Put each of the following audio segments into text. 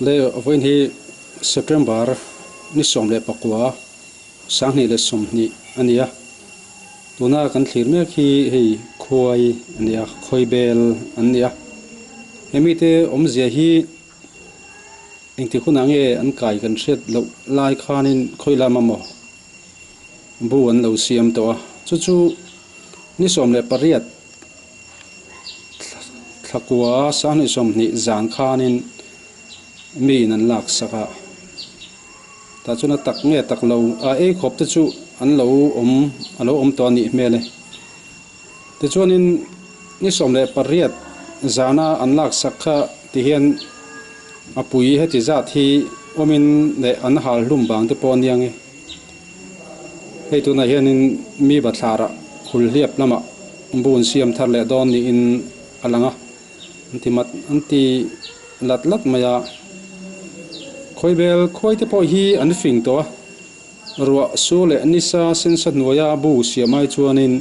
Le vawiin hi September ni 19 2020 a ni a, tuna kan thlir mek hi hei khuai a ni a, khawi bel an ni a. Hemi te awmzia hi engtik hunah nge an kai kan hriat loh lai khanin khawi lama maw bu an lo siam tawh a, chu chu ni 18 Thlakua 2020 zan khanin miin an lak sak a, tah chuan a tak nge tak lo a ei khawp te chu an lo awm a lo awm tawh a nih hmel e. Tichuanin ni 18 zana an lak sak kha ti hian a pui heti zat hi awmin leh an hal hlum vang te pawh a nia nge. Hei tunah hianin mi bathlarah Hulhliap lamah bun siam thar leh dawn niin a lang a, an ti mat an ti lat lat mai a. Khawibel khuai te pawh hi an fing tawh a, ruah su leh nisa sensa hnuaia bu siam ai chuanin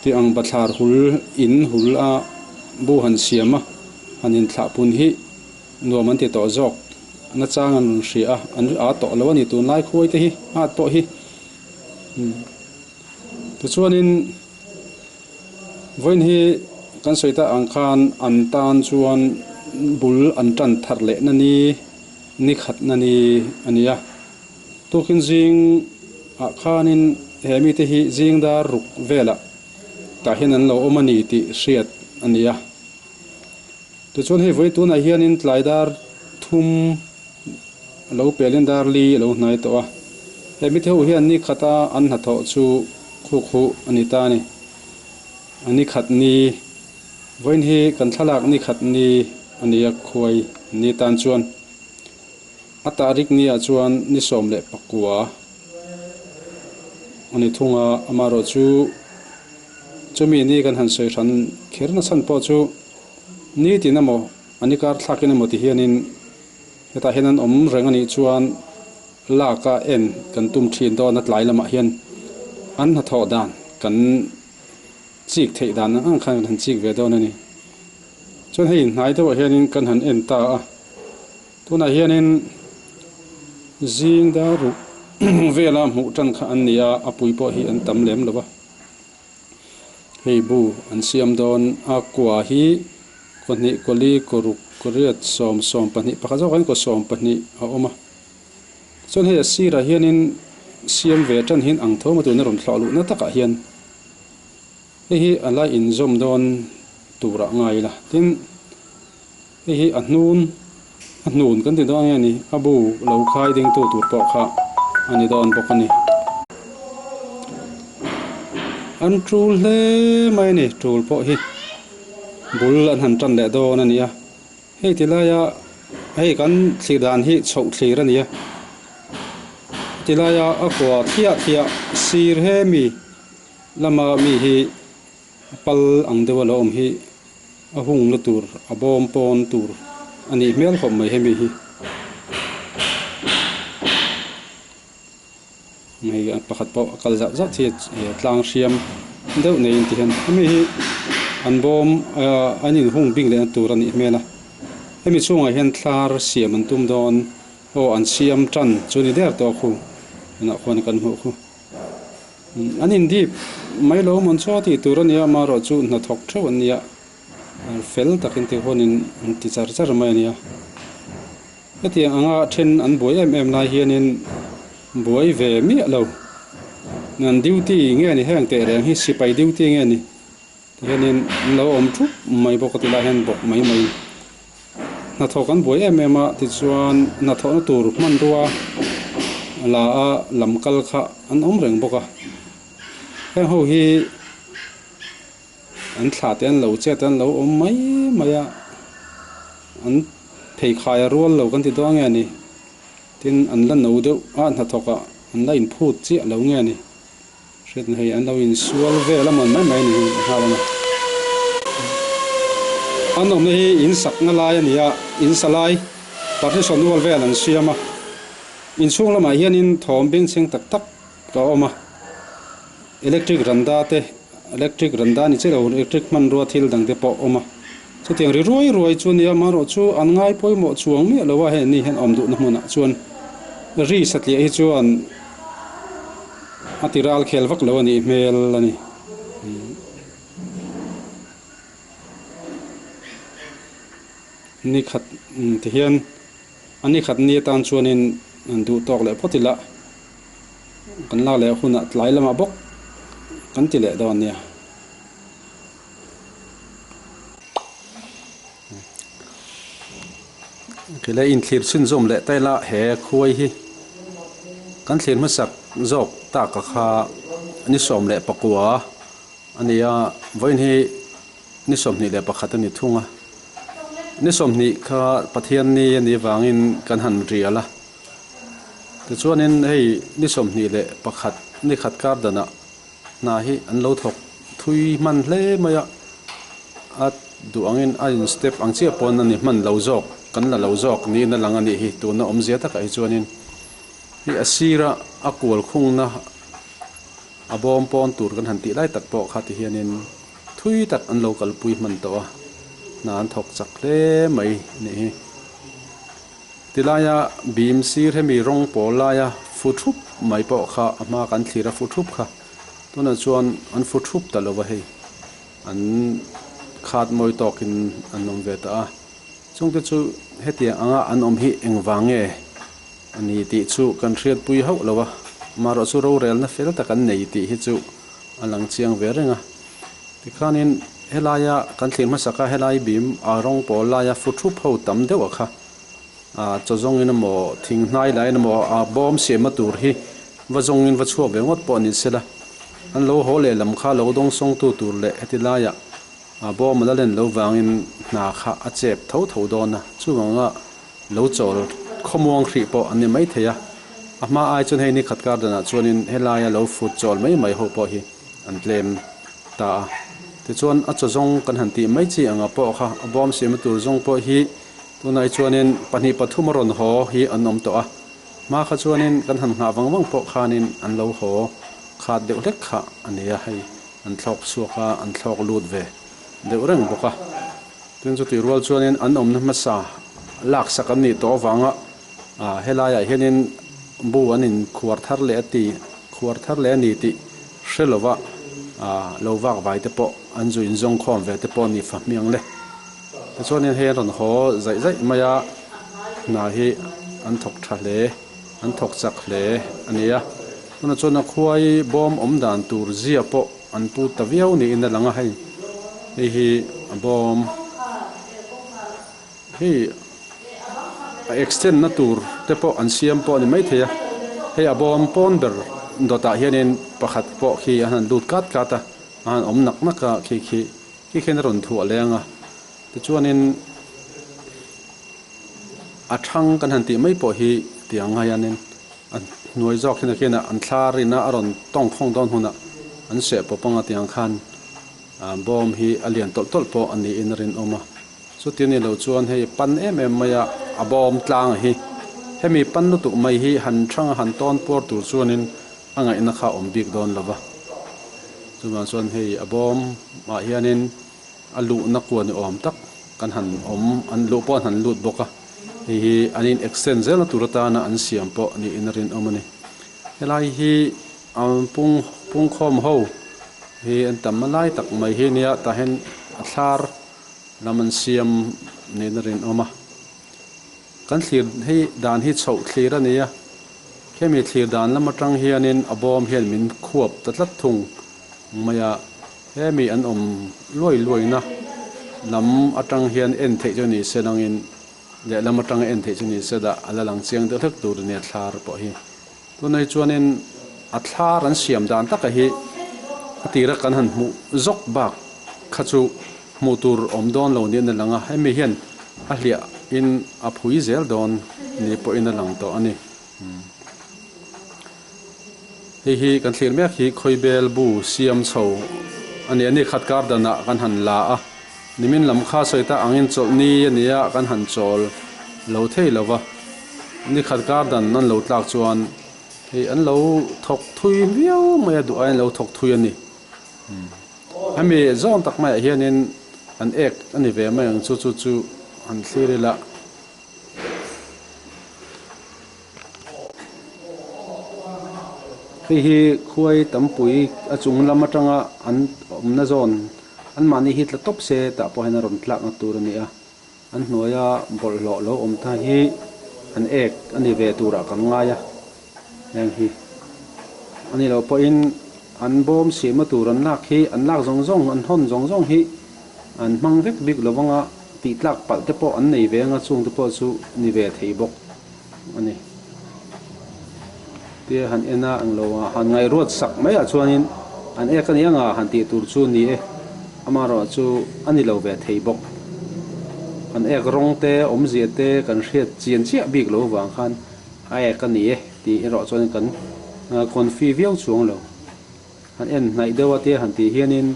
ti ang bathlar hul in hul a bu han siam a, han inthlahpun hi nuam an ti tawh zawk. Nachang an rawn hria a, an a tawh lo a ni tunlai khuai te hi, at pawh hi. Tichuanin vawiin hi kan sawi tak ang khan an tan chuan bul an tan thar leh na ni, ni khat na ni a ni a. Tukin zing ah khanin he mite hi zing dar ruk velah tah hian an lo awm a ni tih hriat a ni a. Tichuan hei vawi tunah hianin tlai dar thum a lo pelin dar li a lo hnai tawh a. He mite ho hian ni khata an hnathawh chu khuk huh a ni ta a ni. A ni khat ni, vawiin hi kan thlalak ni khat ni a ni a, khuai ni tan chuan a tarik ni ah chuan ni 19 a ni thung a, amaherawh chu chumi ni kan han sawi hran kher na chhan pawh chu Nitin emaw, a ni kar thlakin emaw ti hianin hetah hian an awm reng a nih chuan lak a en kan tum thin dawn a tlai lamah hian an hnathawh dan kan chik theih dan ang ang khan kan han chik ve dawn a ni. Chuan hei hnai deuhah hianin kan han en ta a, tunah hianin zing dar ruk vela hmuh tan kha an ni a, a pui pawh hi an tam lem lo va. Hei bu an siam dawn a kua hi kaw hnih kaw li kaw ruk kaw riat sawm sawm pahnih pakhat zawk hian kaw sawm pahnih a awm a chuan hei a sirah hianin siam ve tan hian ang tho maw tuna rawn thlawh luhna takah hian hei hi a la inzawm dawn turah ngai ila tin hei hi a hnun a hnun kan ti dawn nge ni a bu lo khai ding tu tur pawh kha a ni dawn bawk a ni. An tul hle mai a ni tul pawh hi bul an han tan leh dawn a ni a hei ti laia hei kan thlir dan hi chhoh thlir a ni a ti laia a kua thliah thliah sir he mi lama mi hi a pal ang deuh a lo awm hi a hungna tur a bawm pawn tur a nih hmel khawp mai hemi hi. Hei pakhat pawh a kal zauh zauh chi tlang hriam deuh neiin ti hian hemi hi an bawm an inhung bik lehna tur a nih hmel a hemi chhungah hian thlar siam an tum dawn aw an siam tan chu ni der tawh khu tunah khuan kan hmuh khu an indip mai lo mawn chaw tih tur a nia amaherawhchu hnathawk theuh an nia fel takin ti huanin an ti char char mai a nia. Hetiang anga then an buai em em lai hianin buai ve miah lo. Nan duty nge ni heng teh reng hi sipai duty nge ni ti hianin an lo awm thup mai bawk a ti lai hian bawk mai mai. Hnathawk an buai em em a tichuan hnathawhna tur hmanrua la a lam kal kha an awm reng bawk a. Heng ho hi An thlah te an lo chet an lo awm mai mai a, an pheikhai a rual lo kan ti dawn nge ni? Tin, an la no deuh a hnathawk ah an la inphut chiah lo nge ni? Hriatna hei an lo insual vel a mawn mai mai a ni nghal ang a. An awmna hi in sakna lai a ni a, in sa lai partition wall vel an siam a, inchhung lamah hianin thawm bengchheng tak tak a awm a. Electric randa te, electric randa ni chiah lo, electric hmanrua thil dang te pawh a awm a. Chutiang ri ruai ruai chu nia amaherawh chu an ngai pawimawh chuang miah lo a, hei ni hian awm duhna hmunah chuan ri satliah hi chuan a ti ral khel vak lo a nih hmel a ni. Ni khat ti hian a ni khat ni atan chuanin an duh tawk leh phawt ila kan lak leh hunah tlai lamah bawk kan ti leh dawn nia. Khilai inthlir chhunzawm leh ta ila he khuai hi kan thlir hmasak zawk tak a kha ni 19 a ni a vawiin hi ni 21 a ni thung a ni 20 kha Pathian ni a nih vangin kan han rial a tichuanin hei ni 21 ni khat kar danah. Hna hi an lo thawk thui hman hle mai a, a duh angin a in step ang chiah pawn a ni hman lo zawk, kan la lo zawk niin a lang a nih hi tuna awmzia takah hi chuanin hei a sira a kual khungna a bawm pawn tur kan han tih lai tak pawh kha ti hianin thui tak an lo kalpui hman tawh a, hna an thawk chak hle mai a nih hi. Tilaia bim sir hemi rawng pawl laia fu thup mai pawh kha a hma kan thlir a fu thup kha. Tunah chuan an fu thup ta lo va hei. An khat mawi tawkin an awm ve ta a. Chungte chu hetiang anga an awm hi engvang nge a ni tih chu kan hriatpui hauh lo a. Amaherawh chu rorelna fel tak an nei tih hi chu a lang chiang ve reng a. Tikhanin helaia kan thlir hmasak a helai bim a rawng pawl laia fu thup ho tam deuh a kha. Ah chaw zawngin emaw thing hnai laiin emaw a bawm siamna tur hi va zawngin va chhuak ve ngawt pawh ni sela an lo haw leh lam kha lo dawng sawngtu tur leh heti laiah a bawm a la len lo vangin hna kha a chep tho tho dawn a chuvanga lo chawl khawmuang hrih pawh an ni maithei a a hma ai chuan hei ni khat garden ah chuanin helaia lo fut chawl mai mai ho pawh hi an tlem ta a tichuan a chaw zawng kan han tih mai chi anga pawh kha a bawm siamna tur zawng pawh hi. Tunah hi chuanin pahnih pathum a rawn haw hi an awm tawh a, hma kha chuanin kan han nghah vang vang pawh khanin an lo haw khat deuh hlek kha a ni a, hei an thlawk chhuak a, an thlawk lut ve deuh reng bawk a. Tin chutih rual chuanin an awmna hmasa laksak an nih tawh avanga helaiah hianin bu an inkhuar thar leh a ti, khuar thar leh a ni tih hre lova lo vak vai te pawh an zu inzawng khawm ve te pawh a ni fahmiang le. Tichuanin hei an rawn haw zaih zaih mai a, hna hi an thawk tha hle, an thawk chak hle a ni a. Tunah chuan a khuai bawm awm dan tur zia pawh an pu ta viau niin a lang a hei, hei hi a bawm hei a extend na tur te pawh an siam pawh a ni maithei a, hei a bawm pawn ber dawtah hianin pakhat pawh khi a han lut kat kat a, a han awm nak nak a khi khi. Khi khian a rawn thuah leng a, tichuanin a thang kan han tih mai pawh hi tiang a hianin a hnuai zawk hian a khian an thla rin a, a rawn tawng khawng dawn hunah an seh pawp anga tiang khan bawm hi a lian tawlh tawlh pawh a niin a rinawm a. Chuti ni lo chuan hei pan em em mai a, a bawm tlang hi hemi pan lutuk mai hi han thang a han tawn puar tur chuanin a ngaihna kha awm bik dawn lo va, chuvang chuan hei a bawm ah hianin a luhna kua ni awm tak kan han awm an luh pawh an han lut bawk a, hei hi an in extend zelna tur atana an siam pawh niin a rinawm a ni. Helai hi a pung pungkhawm ho hi an tam lai tak mai hi nia tah hian a thlar lam an siam niin a rinawm a. Kan thlir hei dan hi chhoh thlir a ni a, khemi thlir dan lam atang hianin a bawm hian min khuap ta tlat thung mai a, hemi an awm luai luaina lam atang hian en theih chu ni se langin lehlam atanga en theih chu ni se dah a la lang chiang deuh hlek tur a nia thlar pawh hi. Tunah hi chuanin a thlar an siam dan taka hi a tira kan han hmuh zawk bak kha chu hmuh tur awm dawn lo niin a lang a, hemi hian a hliah in a phui zel dawn ni pawhin a lang tawh a ni. Hei hi kan thlir mek hi Khawibel bu siam chho a ni a ni khat kar danah kan han la a, nimin lam kha sawi ta angin chawlhni a ni a kan han chawl lo thei lo va. Ni khat kar dan an lo tlak chuan hei an lo thawk thui viau mai a, duh aiin an lo thawk thui a ni. Hemi zawn tak maiah hianin An ek a ni ve mai ang chu chu chu han thlir ila. Hei hi khuai tampui a chung lam atanga an awmna zawn anmahni hi tla tawp se tah pawh hian a rawn tlakna tur a ni a. An hnuaia bawlhhlawh lo awm ta hi an ek a ni ve turah kan ngai a, heng hi a ni loh pawhin an bawm siamna tur an lak hi an lak zawng zawng an hawn zawng zawng hi an hmang vek bik lo vanga tih tlak palh te pawh an nei ve anga chung te pawh chu ni ve thei bawk a ni. Tia han en a englo a han ngaihruat sak mai ah chuanin an ek a ni anga han tih tur chu ni e, amaherawh chu a ni lo ve thei bawk. An ek rawng te awmzia te kan hriat chian chiah bik lo vang khan a ek a ni e tih erawh chuan kan confi viau chuang lo. Han en hnaih deuh a tia han tih hianin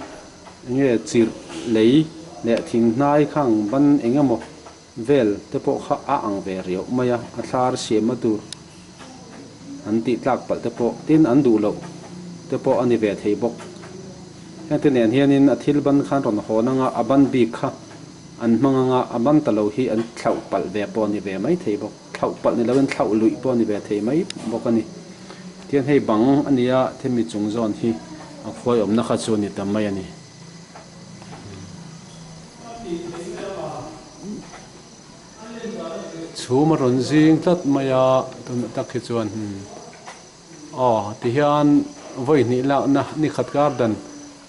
enge chirh lei leh thing hnai khang ban eng emaw Vel te pawh kha a ang ve riauh mai a, a thlar siamna tur an tih tlak palh te pawh tin an duh loh te pawh a ni ve thei bawk. Hengte nen hianin a thil ban khan rawn hawn anga a ban bik kha an hmang anga a ban ta lo hi an thlauh palh ve pawh a ni ve mai thei bawk. Thlauh palh ni loin thlauh luih pawh a ni ve thei mai bawk a ni. Tihian hei bang a nia themi chung zawn hi a khuai awmna kha chu a ni ta mai a ni. Chhum a rawn zing tlat mai a, tunah tak hi chuan aw tihian vawi hnih lakna ni khat kar dan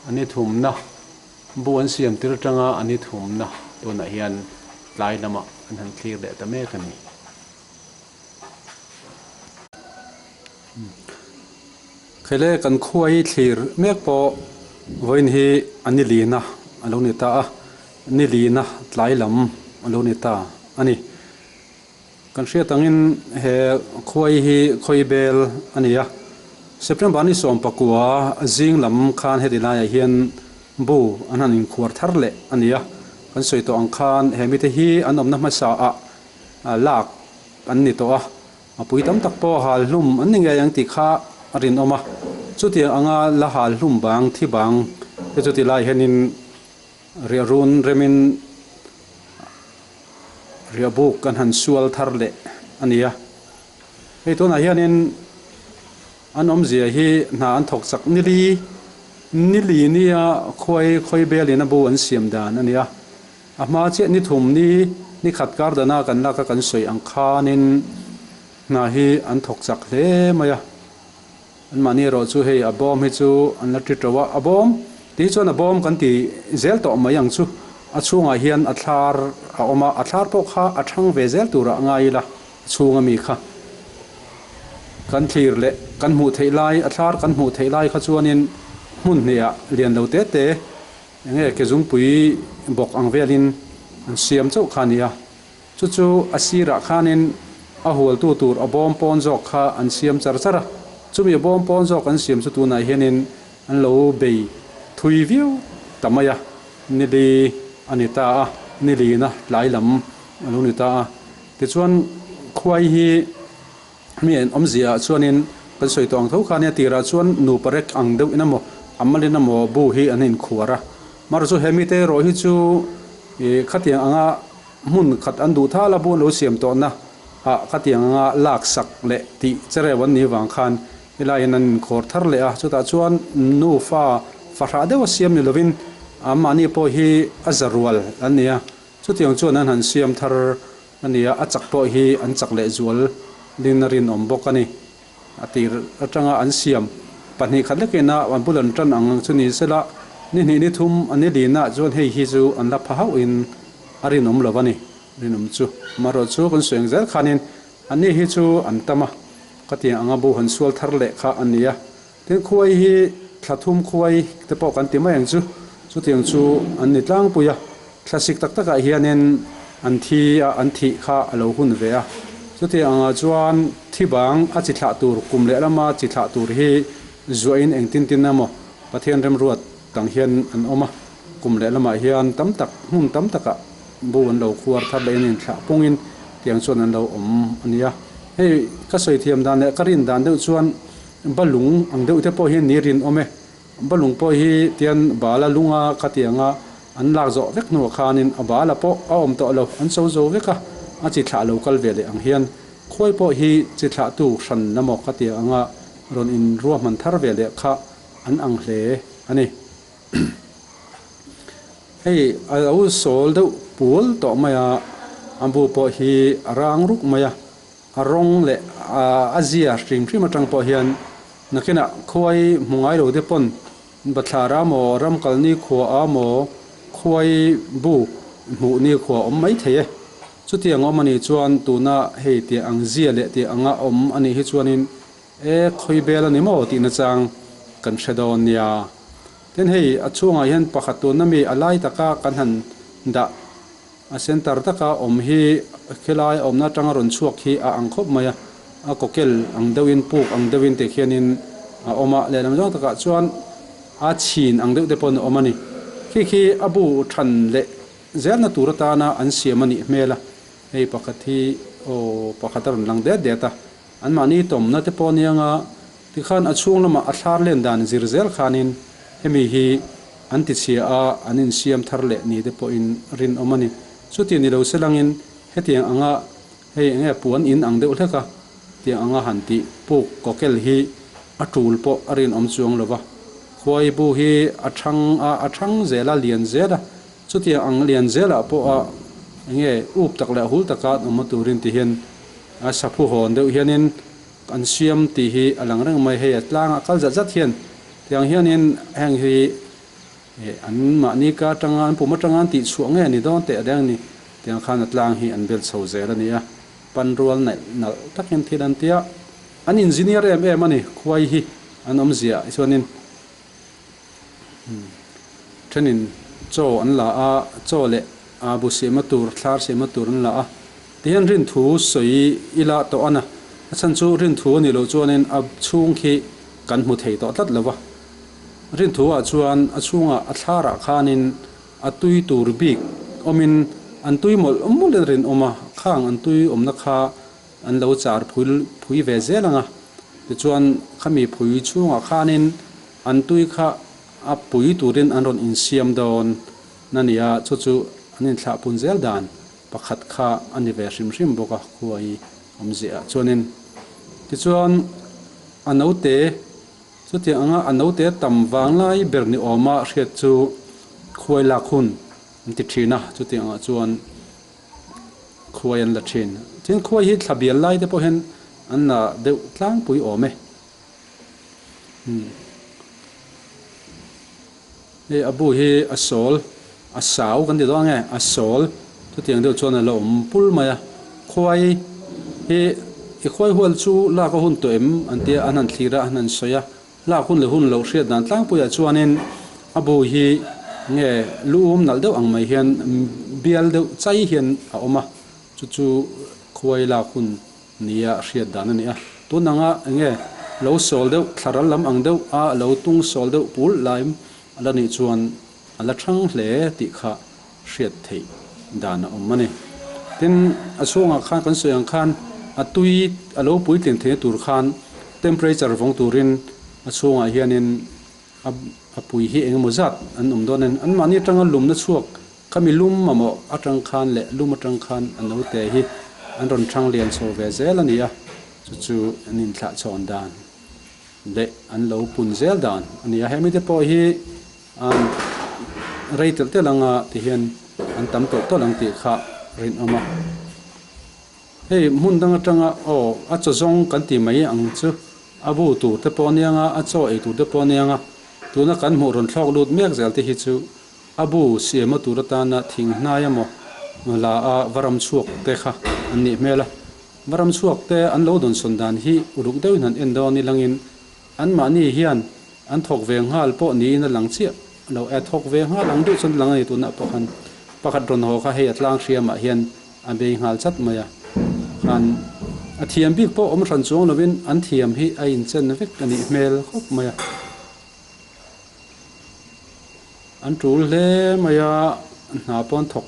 a ni thumna bu an siam tir atanga a ni thumna tunah hian tlai lamah an han thlir leh ta mek a ni. Khele kan khua hi thlir mek pawh vawiin hi a ni lina a lo ni ta a, ni lina tlai lam a lo ni ta a ni. Kan hriat angin he khuai hi khawi bel a ni a, September ni 19 zing lam khan heti laiah hian bu an han inkhuar thar leh a ni a, kan sawi tawh ang khan he mite hi an awmna hmasa ah lak an ni tawh a, a pui tam tak pawh hal hlum an ni ngei ang tih kha a rinawm a, chutiang anga la hal hlum bang thi bang te chu ti lai hianin riahrun remin riahbuk kan han sual thar leh a ni a, hei tunah hianin an awmzia hi hna an thawk chak nili nili nia khuai khawi belin a bu an siam dan a ni a. A hma chiah ni thum ni ni khat kar dana kan lak a kan sawi ang khanin hna hi an thawk chak hle mai a. Anmahni erawh chu hei a bawm hi chu an la ṭi ṭo a, a bawm tih chuan a bawm kan ti zel tawh mai ang chu. A chhungah hian a thlar a awm a, a thlar pawh kha a ṭhang ve zel turah ngai ila a chhunga mi kha kan thlir leh kan hmuh theih lai a thlar kan hmuh theih lai kha chuanin hmun hnihah lian lo te te Enge ke zungpui bawk ang velin an siam chauh kha a ni a, chu chu a sirah khanin a hualtu tur a bawm pawn zawk kha an siam char char a, chumi a bawm pawn zawk an siam chu tunah hianin an lo bei thui viau ta mai a, nili a ni ta a, nilina tlai lam a lo ni ta a, tichuan khuai hi. Mi en awmzia ah chuanin kan sawi tawh ang tho khan nia tirah chuan nupa rek ang deuh in emaw a malin emaw bu hi an inkhuar a. Amaherawhchu chu he mite erawh hi chu ih khatiang anga hmun khat an duh thal a bu an lo siam tawhna ah khatiang anga lak sak leh tih chereu an nih vang khan helaiin an inkhuar thar leh a. Chutah chuan nufa fahrah deuh a siam ni lovin anmahni pawh hi a za rual an ni a. Chutiang chuan an han siam thar a ni a, a chak pawh hi an chak leh zual ding a rinawm bawk a ni. A tir atanga an siam 2 khat lekin a an bul an tan ang chu ni sela, ni hnih ni thum an ni lina chuan hei hi chu an la pha hauhin a rinawm lo a ni. Rinawm chu amaherawh chu kan sawi ang zel khanin an ni hi chu an tam a, khatiang anga bu han sual thar leh kha a ni a. Tin khuai hi thla thum khuai te pawh kan ti mai ang chu, chutiang chu an ni tlangpui a, thlasik tak takah hianin an thi a, an thih kha a lo hun ve a. Chutiang angah chuan thi bang a chi thlah tur kum leh lama chi thlah tur hi zuahin engtin tin emaw Pathian remruat tang hian an awm a, kum leh lamah hian tam tak hmun tam takah bu an lo khuar thar lehin inthlah pungin tiang chuan an lo awm a nia. Hei ka sawi thiam dan leh ka rin dan deuh chuan Balung ang deuh te pawh hi ni rinawm e. Balung pawh hi tian bala lunga khatianga An lak zawh vek hnuah khanin a bala pawh a awm tawh lo, an so zo vek a, a chi thlah lo kal ve leh ang hian khuai pawh hi chi thlahtu hran la maw ka tia anga rawn in ruahman thar ve leh kha an ang hle a ni. Hei a lo sawl deuh pual tawh mai a, a bu pawh hi a rang ruk mai a, a rawng leh a zia hrim hrim atang pawh hian nakinah khuai hmu ngai lo te pawn Bathlar a maw, ram kal ni khua a maw, khuai bu hmuh ni khua awm mai thei e. Chutiang awm a nih chuan tuna hei tih ang zia leh tih anga awm a nih hi chuanin e khawi bel a ni maw tih nachang kan hre dawn nia. Tin hei a chhungah hian pakhat tuna mi a lai taka kan han dah A center taka awm hi khilai awmna atanga rawn chhuak hi a ang khawp mai a, a kawkel ang deuhin puk ang deuhin tih khianin a awm a, lehlam zawng takah chuan a chhin ang deuh te pawhin a awm a ni. Khi khi a bu than leh zelna tur atana an siam a nih hmel a, hei pakhat hi aw pakhat a rawn lang det det a, anmahni tawmna te pawh ania nga Tikhan a chhung lamah a thlar len dan zir zel khanin hemi hi an tichhia a, an insiam thar leh ni te pawhin rinawm a ni. Chuti ni lo se langin hetiang anga hei enge puan in ang deuh hlek a, tiang anga han tih puk kawkel hi a tul pawh a rinawm chuang lo va. Khuai bu hi a thang a, a thang zel a, lian zel a, chutiang ang lian zelah pawh a enge up tak leh hul taka an awm a turin ti hian a saphu hawn deuh hianin An siam tih hi a lang reng mai, hei a tlangah kal zat zat hian tiang hianin heng hi an mahni ka atanga an pum atanga an tih chhuah nge ni dawn teh reng ni tiang khan a tlang hi an bel chho zel a ni a, pan rual naih nalh takin thil an ti a, an engineer em em a ni khuai hi an awmzia ah chuanin thenin chaw an la a, chaw leh bu siamna tur thlar siamna tur an la a. Tihian rinthu sawi ila tawh a na, a chhan chu rinthu a nih loh chuanin a chhung khi kan hmu thei tawh tlat lo va. Rinthu ah chuan a chhungah a thlarah khanin a tui tur bik awmin an tui mawlh mawlhin rinawm a, khang an tui awmna kha an lo char phui phui ve zel ang a. Tichuan khami phui chhungah khanin an tui kha a pui turin an rawn insiam dawn na nia, chu chu an inthlahpun zel dan Pakhat kha a ni ve hrim hrim bawk a khuai awmziah ah chuanin. Tichuan a note chutiang anga a note tam vang lai ber ni awma hriat chu khuai lak hun an ti thin a, chutiang ah chuan khuai an la thin. Tin khuai hi thla bial lai te pawh hian an la deuh tlangpui awm e. Hei a bu hi a sawl a sau kan ti dawn nge a sawl chutiang deuh chuan a la awm pul mai a khuai hi i khuai hual chu lak a hun tawh em an tia an han thlir a an han sawi a lak hun leh hun loh hriat dan tlangpuiah chuanin a bu hi nge lu um nalh deuh ang mai hian bial deuh chai hian a awm a chu chu khuai lak hun Nia hriat dan a ni a, tun anga enge lo sawl deuh thlaral lam ang deuh a lo tung sawl deuh pul laim a la nih chuan a la thang hle tih kha hriat theih dan a awm a ni. Tin, a chhungah khan kan sawi ang khan a tui a lo puitlin theihna tur khan temperature vawng turin a chhungah hianin a a pui hi engemaw zat an awm dawn a ni. Anmahni atanga lumna chhuak Khami lum mamawh atang khan leh lum atang khan a note hi an rawn thang lian chho ve zel a ni a, chu chu an inthlah chhawn dan leh an lo pun zel dan a ni a. Hemi te pawh hi an rei telh telh anga ti hian an tam tawlh tawlh ang tih kha rinawm a. Hei hmun dang atanga aw a chaw zawng kan ti mai ang chu a bu tur te pawh a nia nga, a chaw ei tur te pawh a nia nga, tuna kan hmuh rawn thlawk lut mek zel te hi chu A bu siama tur atana thing hnai emaw la a va ram chhuak te kha an nih hmel a. Va ram chhuak te an lo dawnsawn dan hi uluk deuhin han en dawn ilangin anmahni hian an thawk ve nghal pawh niin a lang chiah lo e. Thawk ve nghal ang deuh chuan a lang a ni tunah pawh khan pakhat rawn haw kha hei a tlang hriamah hian a bei nghal chat mai a. Khan a thiam bik pawh awm hran chuang lovin an thiam hi a inchen vek a nih hmel khawp mai a. An tul hle mai a, hna pawh an thawk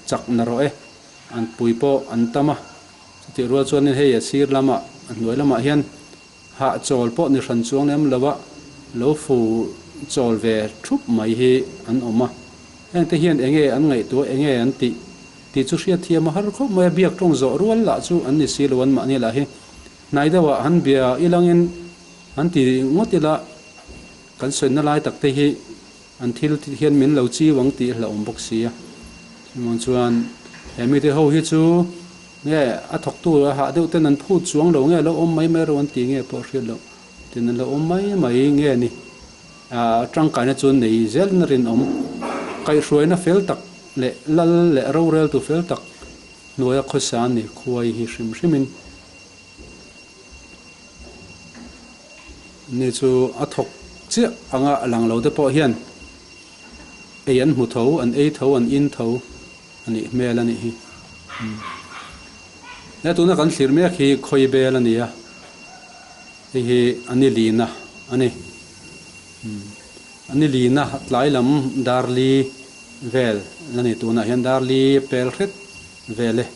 chak na rawh e, an pui pawh an tam a, chutih rual chuanin hei a sir lamah a hnuai lamah hian hahchawl pawh ni hran chuang lem lo a, lo fu chawl ve thup mai hi an awm a. Hengte hian enge an ngaihtuah, enge an tih tih chu hriatthiam a har khawp mai a, biak tawng zawh rual lah chu an ni si lo an mahni lah hi hnai deuhah han bia ilangin han ti ngawt ila kan sawina lai tak te hi an thil hian min lo chiu ang tih hlauhawm bawk si a. Chuvang chuan he mite ho hi chu nge a thawktu a hah deuh ten an phut chuang lo nge lo awm mai mai ro an ti nge pawh hriat loh tin an lo awm mai mai nge ni. Tangkaina chu nei zelin a rinawm. Kaihhruaina fel tak leh lal leh roreltu fel tak hnuaia khawsa ni khuai hi hrim hrimin ni chu a thawk chiah anga a lang lo te pawh hian ei an hmu tho, an ei tho, an in tho a nih hmel a nih hi. He tuna kan thlir mek hi khawi bel a ni a. Hei hi a ni lina a ni. A ni lina tlai lam darli vel a ni. Tunah hian darli pel hret vel e.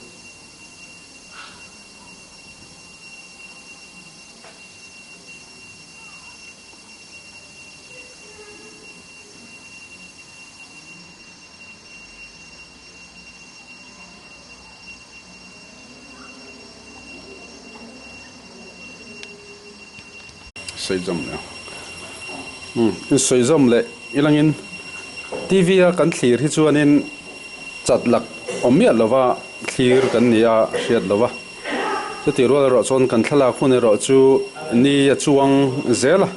Sawi zawm leh ang. Umm sawi zawm leh ilangin TV a kan thlir hi chuanin chat lak awm miah lova thlir kan ni a hriat lova chutih rual erawh chuan kan thlalak hun erawh chu ni a chuang zel a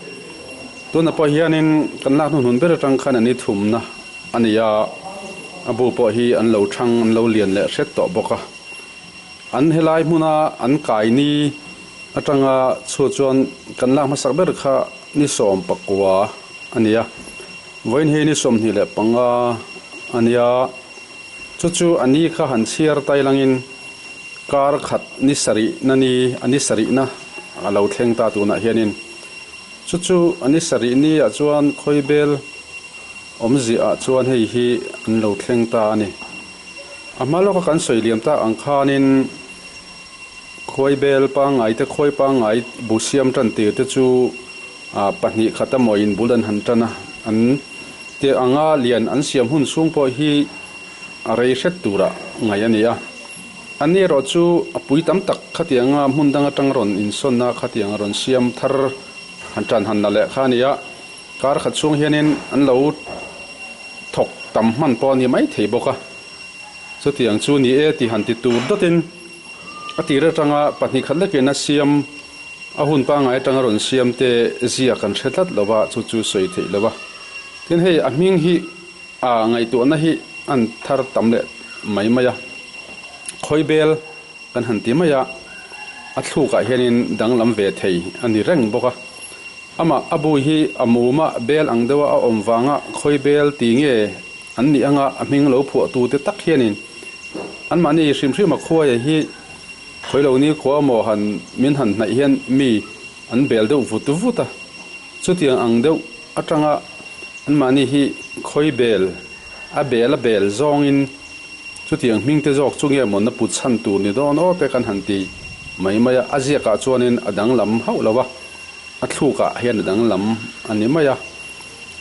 tunah pawh hianin kan lak hnuhnun ber atang khan a ni thumna a ni a, a bu pawh hi an lo thang an lo lian leh hret tawh bawk a. An helai hmuna an kai ni atanga chhuat chuan kan lak hmasak ber kha ni 19 a ni a, vawiin hi ni 25 a ni a, chu chu a ni kha han chhiar tai langin kar khat ni sarih na ni a ni sarih na a lo thleng ta tunah hianin chu chu a ni sarih ni ah chuan khawibel Awmzia ah chuan hei hi an lo thleng ta a ni. A hma lawka kan sawi liam tak ang khanin khuai bel pangngai te khuai pangngai bu siam tan tir te chu pahnih khat emaw in bul an han tan a, an tir anga lian an siam hun chhung pawh hi a rei hret turah ngaih a ni a. Ani erawh chu a pui tam tak khatianga hmun dang atang rawn insawn a, khatianga rawn siam thar han tan han la leh kha a ni a. Kar khat chhung hianin an lo thawk tam hman pawh a ni mai thei bawk a, chutiang chu ni e tih han ti tur dawtin a tir atanga pahnih khat lekin a siam a hun pangngai atanga rawn siam te zia kan hre tlat lo va, chu chu sawi theih lo va. Tin hei a hming hi a ngaihtuahna hi an thar tam leh mai mai a, khawibel kan han ti mai a, a thlukah hianin danglam ve thei a ni reng bawk a. Amah a bu hi a muma bel ang deuha a awm vanga khawi bel ti nge an nih anga a hming lo phuah tu te tak hianin anmahni hrim hrim a khuaia hi khawi lo ni khua maw han min han hnaih hian mi an bel deuh vut vut a, chutiang ang deuh atanga anmahni hi khawi bel a bel a bel zawngin chutiang hming te zawk chu nge maw na put chhan tur ni dawn aw te kan han ti mai mai a, a ziakah chuanin a danglam hauh lo a. A thlukah hian a danglam a ni mai a,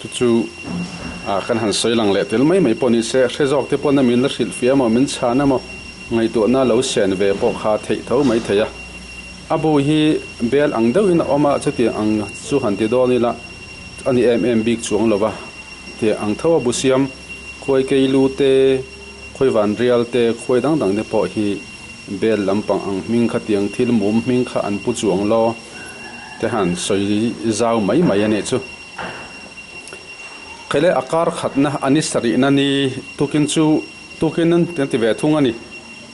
chu chu kan han sawi lang leh tel mai mai pawh ni se, hre zawk te pawn a min la hrilh fiah emaw min chhan emaw ngaihtuahna lo sen ve pawh kha theih tho mai thei a. A bu hi bel ang deuhin a awm a, chutiang ang chu han ti dawn ila a ni em em bik chuang lo va, tiang ang tho a bu siam khuai keilu te, khuai vanrial te, khuai dang dang te pawh hi bel lampang ang hming kha tiang thil mum hming kha an pu chuang lo. Te han sawi zau mai mai a nih chu. Khaile a kar khatna a ni sarihna ni tukin chu tukin an ti ve thung a ni.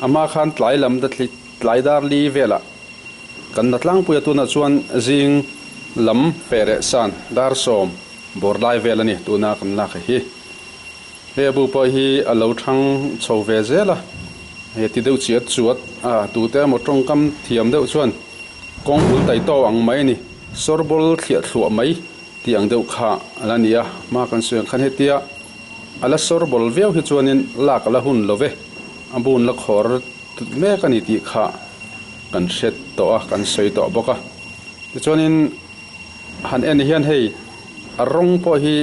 Ama khan tlai lam tlai dar li velah kan la tlangpui a tunah chuan zing lam feh reh san dar sawm bawr lai vel a ni tuna kan lak hi. He bu pawh hi a lo thang chho ve zel a, he ti deuh chiat chuat a tute emaw tawngkam thiam deuh chuan Kawng bul tai tawk ang mai a ni. Sawrbawlh thliah thluah mai tih ang deuh kha a la ni a, hma kan sawi ang khan hetia a la sawrbawlh viau hi chuanin lak a la hun lo ve, a bun la khawr tut mek a ni tih kha kan hre tawh a, kan sawi tawh bawk a. Tichuanin han en hian hei a rawng pawh hi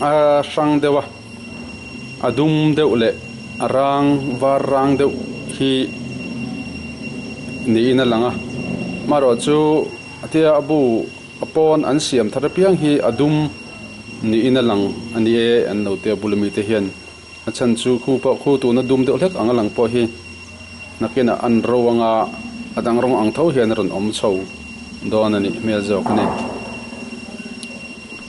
a hrang deuh a. A dum deuh leh a rang var rang deuh hi niin a lang a amaherawh chu tia a bu a pawn an siam thar apiang hi a dum niin a lang a ni e an lo tia bul ami te hian a chhan chu khu pawh khu tuna dum deuh hlek ang a lang pawh hi nakinah an ro anga a dang rawng ang tho hian a rawn awm chho dawn a nih hmel zawk a ni.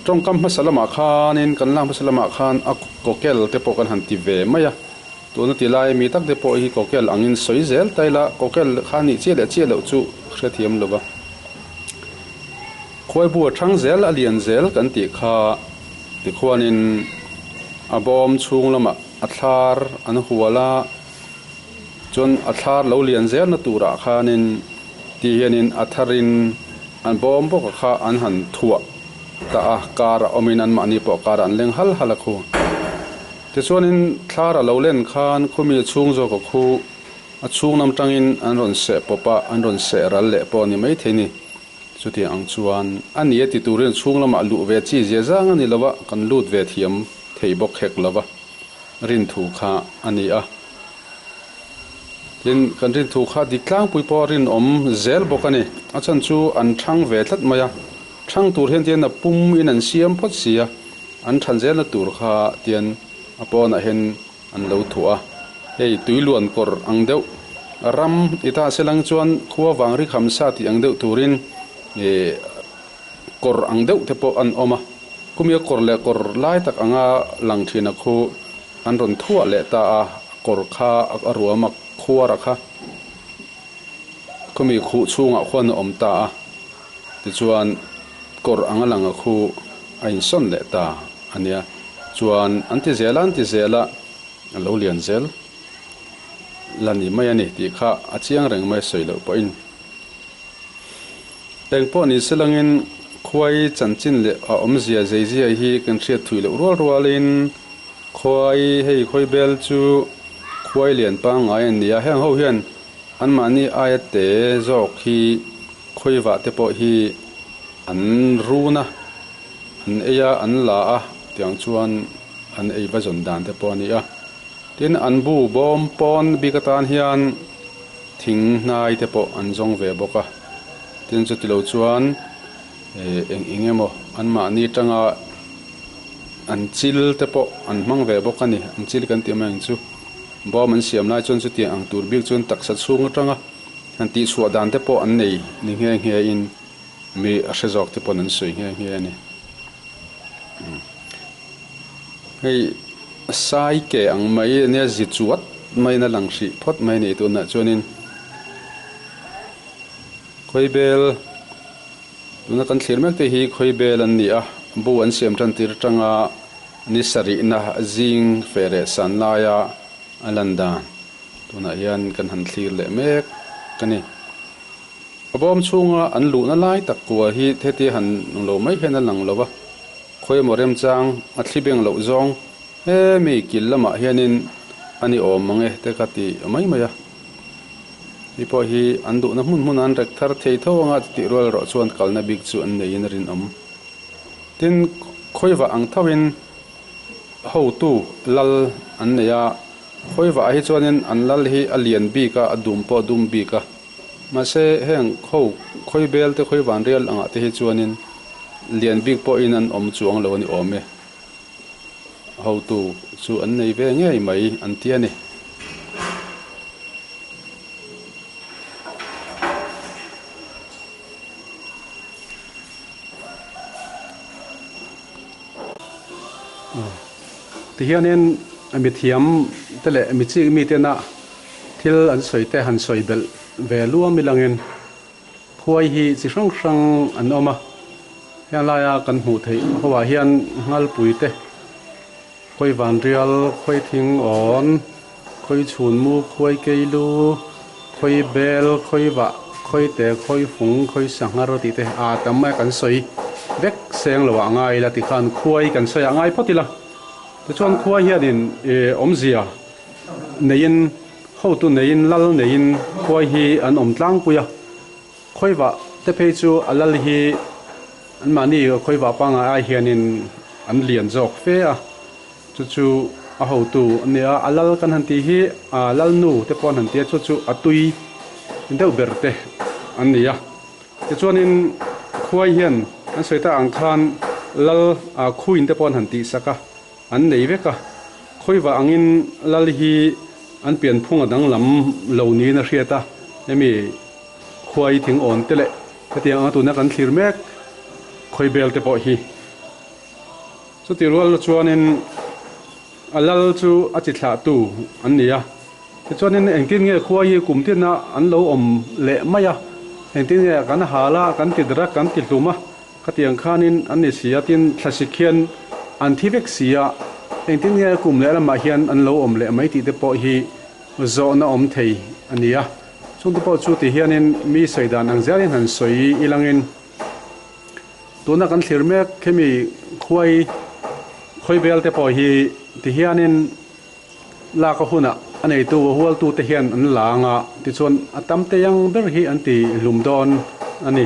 Tawngkam hmasa lamah khanin kan lak hmasa lamah khan a kawkel te pawh kan han ti ve mai a, tuna ti lai mi tak te pawh hi kawkel angin sawi zel ta ila kawkel kha nih chiah leh chiah loh chu hrethiam lo va. Khuaibu a thang zel a lian zel kan tih kha tikhuanin a bawm chhung lamah a thlar an hual a, chuan a thlar lo lian zelna turah khanin ti hianin a tharin an bawm bawk a kha an han thuah ta a, car a awmin anmahni pawh car ah an leng hal hal a khu. Tichuanin thlar a lo len khan khumi chhung zawk a khu a chhung lam tangin an rawn seh pawp a, an rawn seh ral leh pawh a ni maithei ni. Chutiang ang chuan a ni a ti turin chhung lamah luh ve chi zia zang a ni lo a, kan lut ve thiam thei bawk hek lo va, rinthu kha a ni a. Tin, kan rinthu kha dik tlangpui pawh a rinawm zel bawk a ni. A chhan chu an thang ve tlat mai a, thang tur hian tian a pum in an siam phawt si a, an than zelna tur kha tian a pawnah hian an lo thuah a. Hei tuiluan kawr ang deuh ram i ta se lang chuan khua vang ri kham sa tih ang deuh turin ih kawr ang deuh te pawh an awm a. Khumi a kawr leh kawr lai tak anga lang thin a khu an rawn thuah leh ta a, kawr kha a ruam a khuar a kha khumi khuh chhungah khuan a awm ta a, tichuan kawr anga lang a khu a insawn leh ta a nia. Chuan an ti zel a, an ti zel a, a lo lian zel la ni mai a ni tih kha a chiang reng mai sawi loh pawhin. Eng pawh ni se langin khuai chanchin leh a awmzia zeizia hi kan hriat thui loh rual rualin khuai hei khawi bel chu khuai lian pangngai an ni a, heng ho hian anmahni aia te zawk hi khawi vah te pawh hi an run a, an ei a, an la a tiang chuan an ei va zawn dan te pawh a ni a. Tin, an bu bawm pawn bik atan hian thing hnai te pawh an zawng ve bawk a. Tin, chuti lo chuan eng eng emaw anmahni tanga an chil te pawh an hmang ve bawk a ni. An chil kan tih mai ang chu. Bawm an siam lai chuan chutiang ang tur bik chuan taksa chhung atanga han tihchhuah dan te pawh an nei ni nghe nghe in mi a hre zawk te paw'n an sawi nghe nghe a ni. Hei sai ke ang mai ania zi chuat maiin a lang hrih phawt mai a ni tunah chuanin khawibel tuna kan thlir mek te hi khawibel an ni a bu an siam tan tir atanga ni sarihna zing feh leh san laia a lan dan tunah hian kan han thlir leh mek a ni. A bawm chhunga an luhna lai tak kua hi theti han lo mai hian a lang lo va, khawi emaw remchang a thli beng loh zawng hemi kil lamah hianin a ni awm mang e te ka ti mai mai a. Hei pawh hi an duhna hmun hmun an rek thar thei tho anga tih rual erawh chuan kalna bik chu an neiin a rinawm. Tin, khawivah ang thoin hotu lal an nei a, khawivah hi chuanin an lal hi a lian bik a, a dum pawh a dum bik a. Mahse, heng kho khawi bel te khawi van rial angah te hi chuanin lian bik pawhin an awm chuang lo a ni awm e. Hotu chu an nei ve ngei mai an ti a ni. Tihianin mithiam te leh mi chik mi tena thil an sawi te han sawi belh ve luam ilangin khuai hi chi hrang hrang an awm a, heng laia kan hmuh theih ho ah hian nghalpui te, khawi vanrial, khawi thing awn, khawi chhun mu, khuai keilu, khawi bel, khawi vah, khawi te, khawi fung, khawi sanghar tih te a tam mai a kan sawi vek seng lo ah ngai ila tikhan khuai kan sawi ah ngai phawt ila tichuan khuai hianin ih awmzia neiin hotu neiin lal neiin khuai hi an awm tlangpui a khawi vah te phei chu a lal hi anmahni khawi vah pangngai ai hianin an lian zawk fe a chu chu. a hotu an ni a, a lal kan han tih hi ah lalnu te pawh an han ti a chu chu a tui deuh ber te an ni a. Tichuanin khuai hian an sawi tak ang khan lal ah khuin te pawh an han tih sak a, an nei vek a. Khawivah angin lal hi an pianphung a danglam lo niin a hriat a, hemi khuai thing awn te leh hetiang anga tuna kan thlir mek khawi bel te pawh hi. Chuti rual chuanin a lal chu a chi thlahtu an ni a, tichuanin engtin nge khua hi kum tina an lo awm leh mai a, engtin nge kan hal a, kan ti der a, kan ti hlum a, khatiang khanin an ni si a, tin thlasik hian an thi vek si a, engtin nge kum leh lamah hian an lo awm leh mai tih te pawh hi zawhna awm thei a ni a, chungte pawh chu ti hianin mi sawi dan ang zelin han sawi ilangin. Tuna kan thlir mek khemi khuai khawi vel te pawh hi ti hianin lak a hunah a neitu a hualtu te hian an la ang a, tichuan a tam te ang ber hi an ti hlum dawn a ni.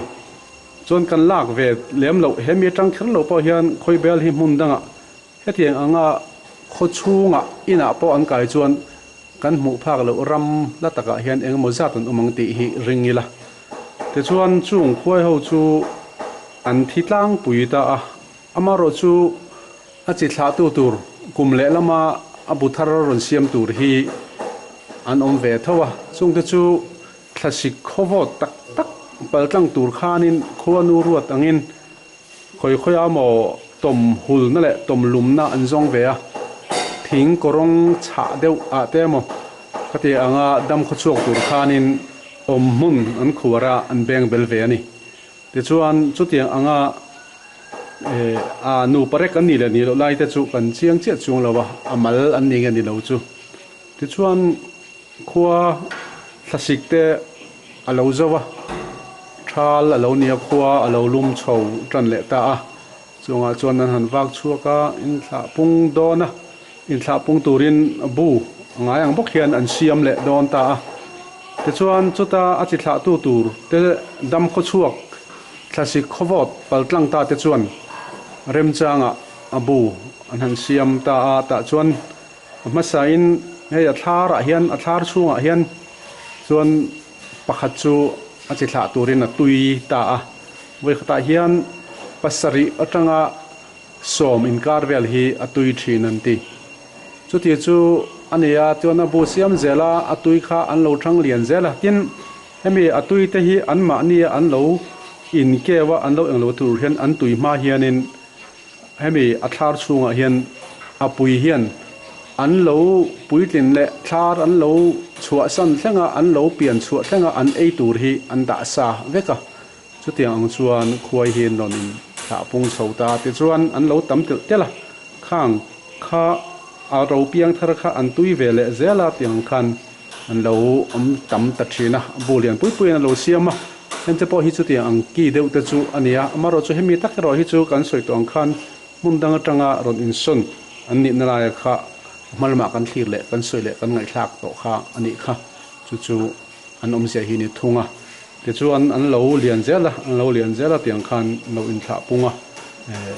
Chuan kan lak ve lem loh hemi atang kher loh pawh hian khawi bel hi hmun dangah hetiang anga khaw chhungah inah pawh an kai chuan Kan hmuh phak loh ram la takah hian eng emaw zat an awm ang tih hi ring ila. Tichuan chung khuai ho chu an thi tlangpui ta a, amaherawh chu a chi thlahtu tur kum leh lama a bu thar rawn siam tur hi an awm ve tho a, chungte chu thlasik khawvawt tak tak paltlang tur khanin khuanu ruat angin Khawi khawiah maw tawm hulna leh tawm lumna an zawng ve a, thing kawrawng chhah deuh ah te emaw khati anga dam khaw chhuak tur khanin awm hmun an khuar a, an beng bel ve a ni. Tichuan chutiang anga eh a nupa rek an nih leh nih loh lai te chu kan chiang chiah chuang lo a, a mal an ni nge ni lo chu. Tichuan. Khua thlasik te a lo zo a, thal a lo ni a, khua a lo lum chho tan leh ta a, chungah chuan an han vak chhuak a, inthlah pung dawn a, inthlah pung turin bu a ngai ang bawk hian an siam leh dawn ta a, tichuan chuta a chi thlahtu tur te dam khaw chhuak thlasik khawvawt paltlang ta te chuan remchangah a bu an han siam ta a, tah chuan A hmasain hei a thlar ah hian a thlar chhungah hian chuan pakhat chu a chi thlah turin a tui ta a, vawikhatah hian pasarih atanga sawm inkar vel hi a tui thin an ti. Chuti chu a ni a, chuan a bu siam zel a, a tui kha an lo thang lian zel a, tin hemi a tui te hi anmahni a an lo inkeu a, an lo englo tur hian an tui hma hianin Hemi a thlar chhungah hian a pui hian an lo puitlin leh thlar an lo chhuahsan thlenga an lo pian chhuah thlenga an ei tur hi an dah sa vek a, chutiang ang chuan khuai hi an rawn in thlah pung chho ta tichuan an lo tam telh telh a, khang kha a ro piang thar kha an tui ve leh zel a tiang khan An lo awm tam ta thin a, bu lian pui puiin a lo siam a, hengte pawh hi chutiang ang ki deuh te chu a ni a, amaherawhchu hemi tak erawh hi chu kan sawi tawh ang khan hmun dang atanga rawn insawn an nihna laia kha hma lamah kan thlir leh kan sawi leh kan ngaihthlak tawh kha a nih kha, chu chu an awmzia hi ni thung a, tichuan an lo lian zel a, an lo lian zel a tiang khan an lo inthlah pung a, eh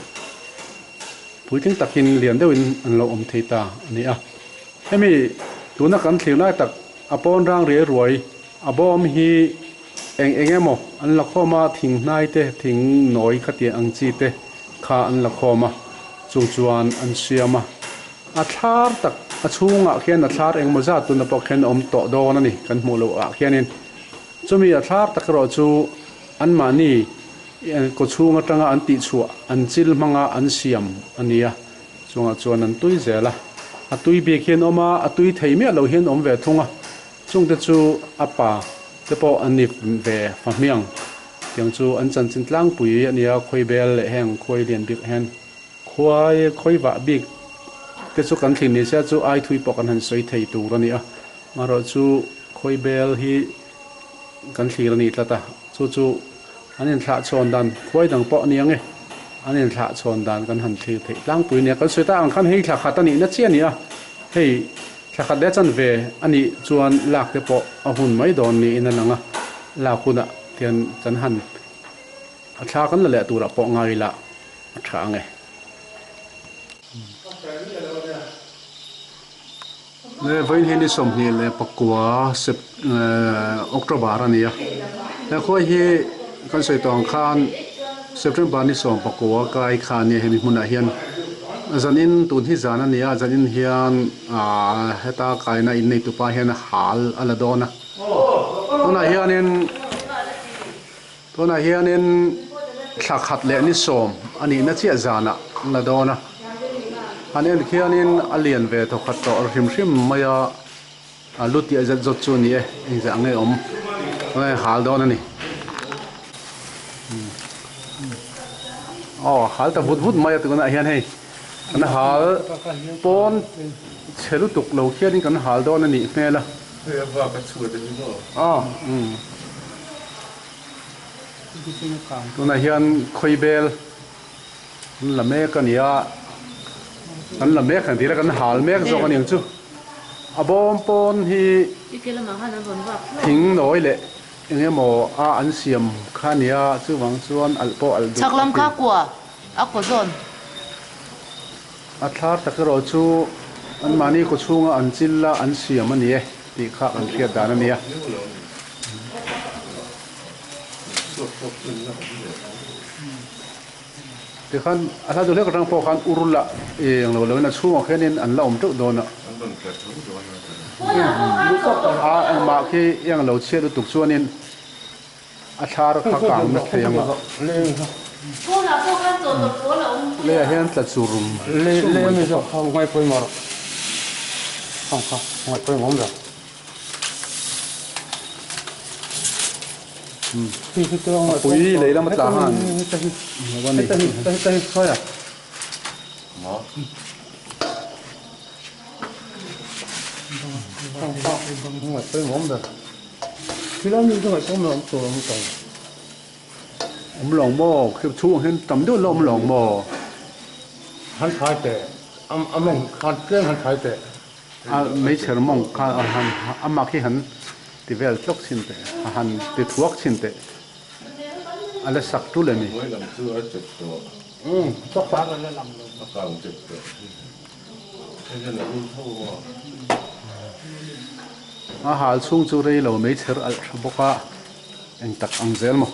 puitling takin lian deuhin an lo awm thei ta a ni a. Hemi tuna kan thlir lai tak a pawn rang riai ruai a bawm hi eng eng emaw an la khawm a, thing hnai te, thing nawi khatiang ang chi te kha an la khawm a, chu chuan an siam a. A thlar tak a chhungah khian a thlar engemaw zat tuna pawh khian a awm tawh dawn a ni kan hmuh loh ah khianin. Chumi a thlar tak erawh chu anmahni kaw chhung atanga an tihchhuah an chil hmanga an siam a ni a. Chungah chuan an tui zel a, a tui bik hian awm a, a tui thei miah lo hian awm ve thung a, chungte chu a pa te pawh an ni ve fa hmiang. Tiang chu an chanchin tlangpui a nia, khawi bel leh heng khuai lian bik hian khuai khawi vah bik te chu kan thlir ni sia chu ai thui pawh kan han sawi thei tur a ni a, amaherawh chu khawi bel hi kan thlir a ni tlat a, chu chu An inthlah chhawn dan khuai dang pawh a ni ang e. An inthlah chhawn dan kan han thlir theih tlangpui nia. Kan sawi tak ang khan hei thla khat a nihna chiah a ni a. Hei thla khat leh chanve a nih chuan lak te pawh a hun mai dawn niin a lang a. Lak hunah hian kan han a thla kan la leh turah pawh ngai ila a tha ang e. Vawiin hi ni 29 Sep October a ni a, he khuai hi kan sawi tawh ang khan September ni 19 kai kha a nia hemi hmunah hian zanin tun hi zan a ni a, zanin hian ahh heta kaina innei tupa hian hal a la dawn a, tunah hianin Tunah hianin thla khat leh ni sawm a nihna chiah zanah an la dawn a, han en khianin a lian ve thawkhat tawh hrim hrim mai a, a lu tiah zet zawt chu a ni e, engzah nge awm nge hal dawn a ni. Aw hal ta vut vut mai a tunah hian hei kan hal pawn chhe lutuk lo khianin kan hal dawn a nih hmel a. Hei a vak a chhuat a ni maw? Aw umm. Tunah hian khawibel an la mek a ni a, an la mek ang tih ila kan hal mek zawk a ni ang chu. A bawm pawn hi thing nawi leh eng emaw a an siam kha a ni a, chuvang chuan alh pawh alh duh a ti. A thlar tak erawh chu anmahni kawchhunga an chil a an siam a ni e tih kha kan hriat dan a nia. Tikhan a hla duh hlek atang pawh khan ur lah eng lo loin a chhungah khianin an la awm teuh dawn a. A engmah khi eng lo chhiat lutuk chuanin A thlar kha kang na thei ang a. Leiah hian tla chur chur mai. A pui lei lama tla han lo a ni. Awm lo maw? Khi chhungah hian tam deuh la awm lo maw? Han thlai teh, a mawng khan tlem han thlai teh. A meichher mawng kha han amah khi han ti vel tlawk chhin teh, a han ti thuak chhin teh. A la sak tul em ni? Hnuai lam chu a chep tawh. A kang chep tawh. Hei hian a ul tho maw? A hal chhung chu rei lo mai chher alh tha bawk a, eng tak ang zel maw.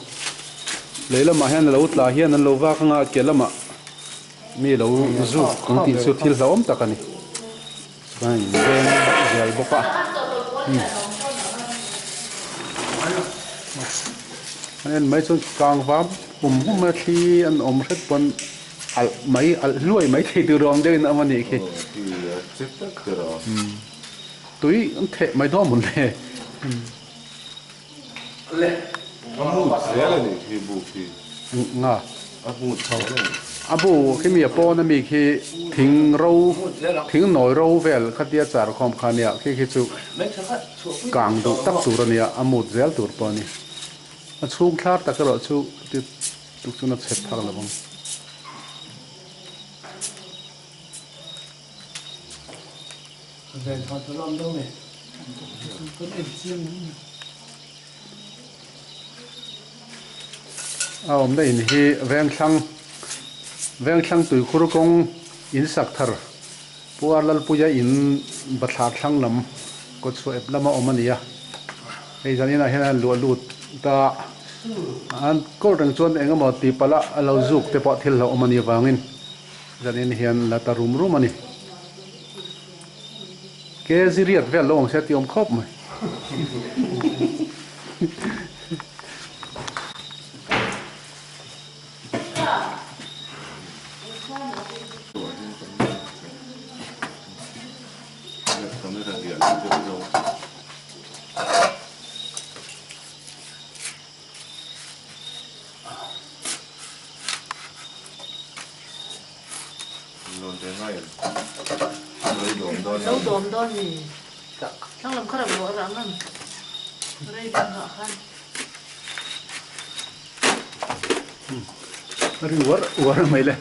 Lei lamah hian a lo tla hian an lo vak anga ke lamah mi lo zuk ang tih chu thil hlauhawm tak a ni. Chuan in veng zel bawk a. An en mai chuan kang vam hum hum a thli an awm hret pawn alh mai alh hluai mai thei tur awm deuhin a awm a nih khi. Tui an theh mai dawn mawn le. A mut zel a nih khi bu khi. Nga. A mut zel a ni. A bu khi mi a pawn a mi khi thing ro thing nawi ro vel khatia char khawm kha nia khi khi chu kang duh tak tur a nia a mut zel tur pawh a ni. A chhung thlar tak erawh chu tuk chuan a chhet phak lo ang. A awmna in hi Vengthlang Vengthlang tuikhur kawng in sak thar Pu Arlalpuia in bathlar thlang lam kawtchhuah ep lama awm a ni a, hei zan inah hian a luah lut ta an kawl reng chuan eng emaw tih palh a a lo zuk te pawh thil hlauhawm a nih avangin Zanin hian la ta rum rum a ni. Ke ziriat vel lo awm se a ti awm khawp mai. Lo dawm dawn ni. Thlang lam kha rak luah rah ngam. Rei bang hah khan. Ri uar uar mai le.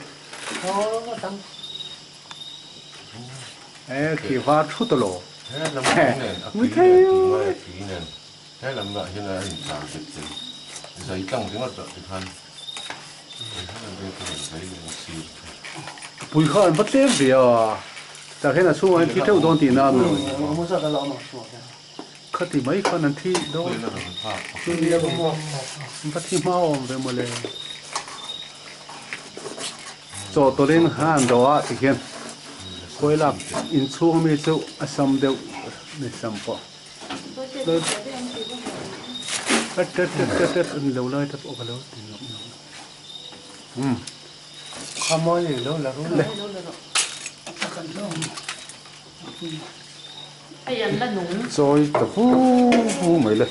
E khi var thut alo. Mui thei. He lam lah hian a inchang bet thei zai tlang ringawt dah ti khan Pui kha an va tlem ve a. Tah hian a chhungah hian thi teuh dawn tihna a ni lo. Khati mai khan an thi dawn. Va thi hma awm ve mawle. Chawhtawlhin han dawh a tikhian khawi lak inchhung ami chu a sam deuh ni sam pawh. Tet tet tet tet a ni lo lai te pawh ka lo ti nawk nawk. Umm. Le. Chawi ta vu vu mai le.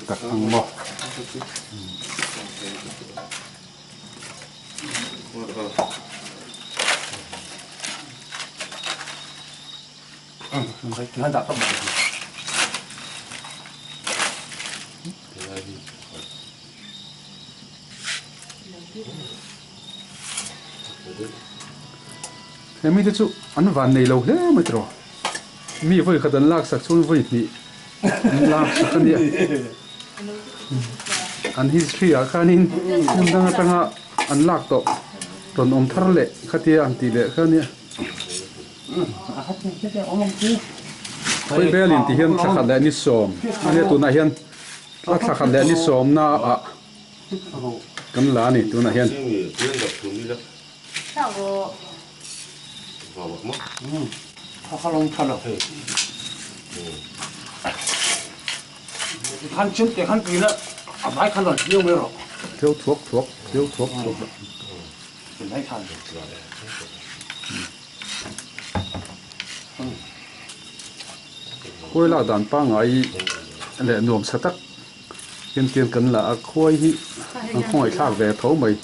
Tak ang maw. He mite chu an van nei lo hle mai tiraw mi vawi khat an lak sak chuan vawi hnih an lak sak a nia an history ah khanin hmun dang atanga an lak tawh rawn awm thar leh khatia an tih leh kha ania. Khawi belin ti hian thla khat leh ni sawm ania tunah hian thla khat leh ni sawmna ah kan la a ni tunah hian. Theu thuak thuak theu thuak thuak. Khuai lak dan pangngai leh nuam sa tak hian tiang kan la a, khuai hi an khawngaihthlak ve tho mai.